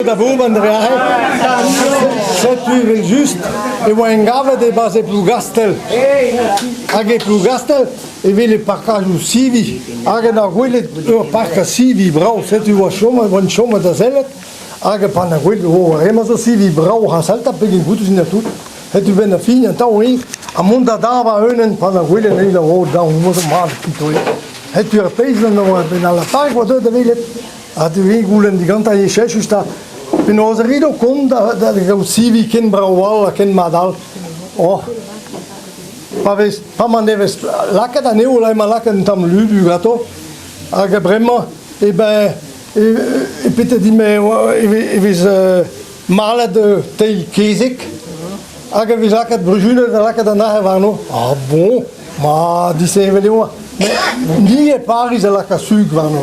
Da vourban dre aze, setu evel-just e oa engavet e-barzh e Plougastell. Hag e Plougastell e wele parkajoù sivi hag en ur gwelet ur parkad sivi brav, setu oa chomet, oan chomet da sellet hag pa 'na gwelet oh hemañ zo sivi brav ha salta pegen goutus int ha tout. Setu benn ar fin an taol eo ha mont da davañ unan pa 'na gwelet anezhi da vro daou zo mat pito eo. Setu ar pezh en oa benn al latarg oa deuet da welet. Ha te goulenn digantañ e cheñch 'ta. Penaos a rit ho kont da, da gaout sivi ken brav all ha ken mat all? Oh, pa vez, pa ma ne vez lakaet anezho là emañ lakaet un tamm ludu ganto hag bremañ eh ben e, e pete din-me e vez malet teil kezeg hag e vez lakaet bruzunet da lakaat an arc'h warno. Ah bon, ma disheñvel eo. Met ni e Pariz a laka sug warno.